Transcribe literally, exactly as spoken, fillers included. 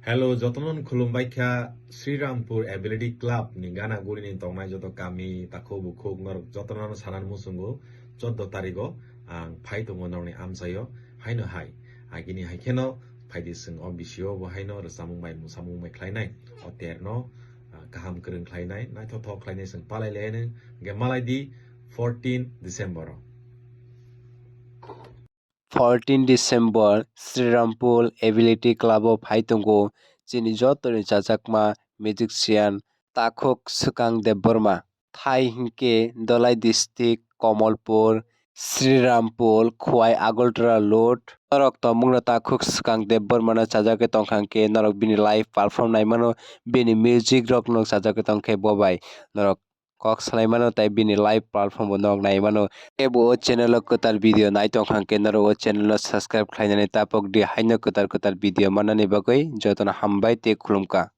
Hello, jotono khulumbai kha Srirampur Ability Club ni gana guri ni tongnai joto kami takhuk bukhuk norok jotono sanani muchungo chordo tarigo ang phai tongo norokni amchaio haino hai. Agini hai kheno phaidi chwng o bisio bo haino rwchapmung bai muchapmung bai khlainai o terno, ah, kaham kwrwng khlainai naithothok khlainai chwng palai lainai hwnkhe malai di fourteen December o. Fourteen December Srirampur Ability Club o phai tongo chini jotoni chajakma musician takhuk Swkang Debbarma. Thai hinkhe Dholai District, Kamalpur, Srirampur, Khowai, Agartala road. Norok tongmungno takhuk Swkang Debbarmano chajagwi tongkha hinkhe norok bini live perform naimano, bini music rokno chajagwi tongkhe bo bai norok kok salaimano tei bini live perform bo norok naimano. Kebo o channel o kwtal video nai tongkha hinkhe norok o channel no subscribe khlainani tapok di haino kwtal kwtal video mannani bagwi. Jotono hambai tei khulumkha.